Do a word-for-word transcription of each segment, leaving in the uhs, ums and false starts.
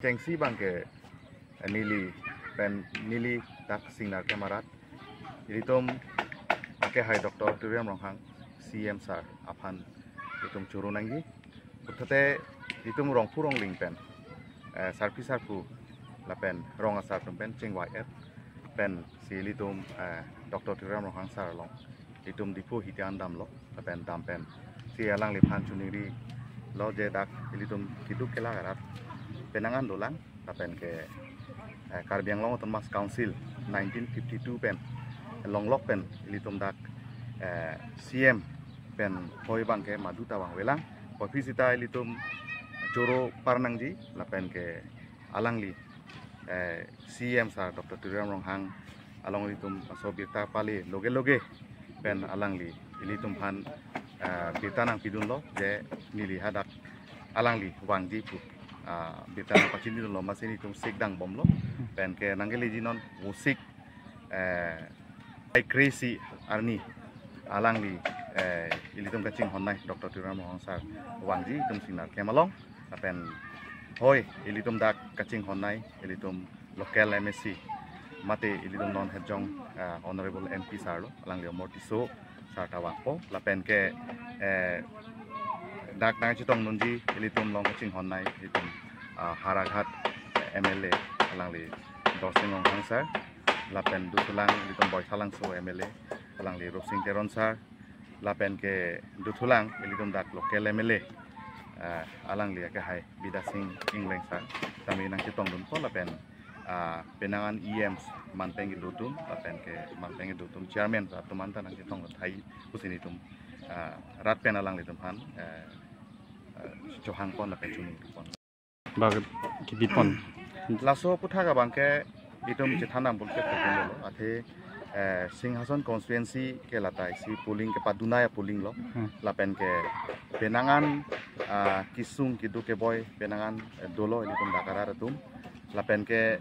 Kechengsi abangke, eh, neli pen neli dak Singnar Kemarat ilitum akehai Doctor Tuliram Ronghang, C M sir aphan itum choro nangji. Puthot ilitum rongphu rongling pen, eh, sarpi sarpo lapen rong asar atum pen chingvai-et pensi ilitum, eh, Doctor Tuliram Ronghang sir along ilitum Diphu ahiti an damlo, lapen dam pensi alangliphan choningrilo je dak ilitum keduk kelak arat penang an dolang, lapen ke, eh, Karbi Anglong Autonomous Council nineteen fifty-two pen longlok pen ilitum dak, eh, C M pen hoi abangke madu ta vangvelang, puvoiphit sita ilitum choro par nangji, lapen ke alangli, eh, C M sir Doctor Tuliram Ronghang along ilitum laso birta pale loge loge pen alangli ilitum aphan, eh, birta nangpidunlo je neli hadak alangli vangji pu, ah, birta nangpachinidunlo, amatsi nelitum sikdang bomlo, pen ke nangkeleji non vosik, eh, ai kre-isi arni alangli, eh, ilitum kachinghonnei Doctor Tuliram Ronghang sir vangji itum Singnar Kem along, lapen hoi ilitum dak kachinghonnei ilitum local M A C mate ilitum non hejong, eh, Honorable M P sir lo, alangli Omor Tisso sir ta vangpo, lapen ke, eh, dak nangchetongdunji ilitum along kachinghonnei ilitum, ah, Howraghat M L A alangli Dorsing Ronghang sir, lapen dothulang ilitum Baithalangso M L A alangli Rupsing Teron sir, lapen ke dothulang ilitum dak local M L A, ah, alangli akehai Bidya Sing Engleng sir, tame nangchetongdunpo, lapen, ah, penang an E Ms manpeng kedo atum, lapen ke manpeng kedo atum chairman sir atum anta nangchetongdun tahai pusi nelitum, ah, rat pen alanglitum aphan, eh, eh, chohangpon lapen choningpon. Bak kibipon. Laso aputhak abangke itum chethan nang bulke pagundolo. Athe, eh, Singhason constituency ke lata isi polling kepadunai a-polling lo. Hmm. Lapen ke penang an, ah, kesung keduk keboi penang an, eh, dolo ilitum dak arat atum. Lapen ke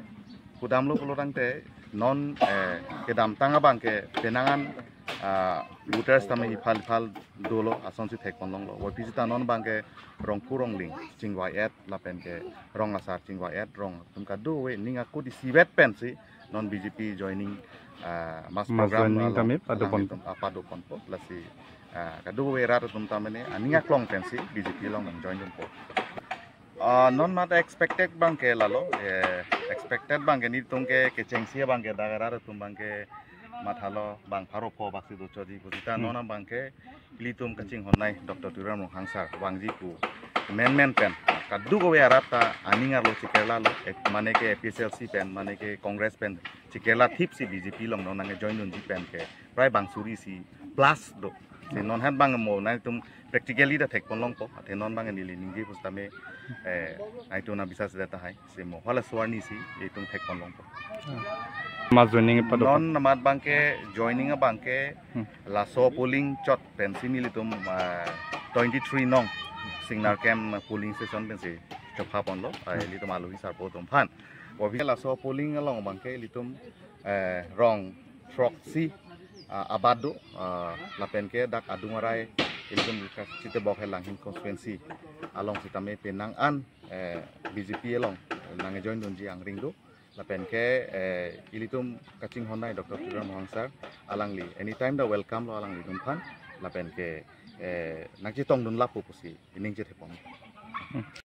pudamlo pulotangte non, eh, kedamtang abangke penang an, ah, voters tame iphal iphal dolo asonsi thekponlonglo. Puvoiphit sita non abangke rongphu rongling chingvai-et lapen ke rong asar chingvai-et, rong atum kadokave ning akut isivet pensi non B J P joining, ah, mass Mass program joining along tame padopon. Alangtum, ah, padoponpo, lasi, ah, kadokave rat atum tame aning aklong pensi B J P along nangjoindunpo. Ah, non mat expected abangke lalo, eh, expected abangke nelitum ke kechengsi abangke dak arat atum abangke mathalo bang pharo pho baksi dochotji pu sita, hmm, non abangke ilitum kachinghonnei Doctor Tuliram Ronghang sir vangji pu menmen pen kadokave arat ta aning arlo chikerlalo, eh, mane ke A P H L C pen, mane ke Congress pen chikerla thipsi B J P along non nangjoindunji pen ke prai bang suri isi plus do. Si non han abang mo nangtum practically ta thekponlongpo, athe non abang neli ningje pusitame, eh, nangtum nang biswas det tahai. Si mo hala suarni si itum thekponlongpo. Mass joining padopon. Non mat abangke joining abangke, hmm, laso polling chot pensi nelitum, ah, twenty-three nong Singnar Kem polling station pensi chophaponlo, ah, ilitum alohi sarpo atum aphan. Puvoiphit laso polling along abangke ilitum, eh, rong throksi, ah, abat do, ah, lapen ke dak adung arai ilitum kachitebok he Langhin constituency along sitame penang an, eh, B J P along nangjoindunji angring do. Lapen ke, eh, ilitum kachinghonnei Doctor Tuliram Ronghang sir alangli anytime ta welcome lo alanglitum aphan. Lapen ke, eh, nangchetongdun lapu pusi ining chethepon.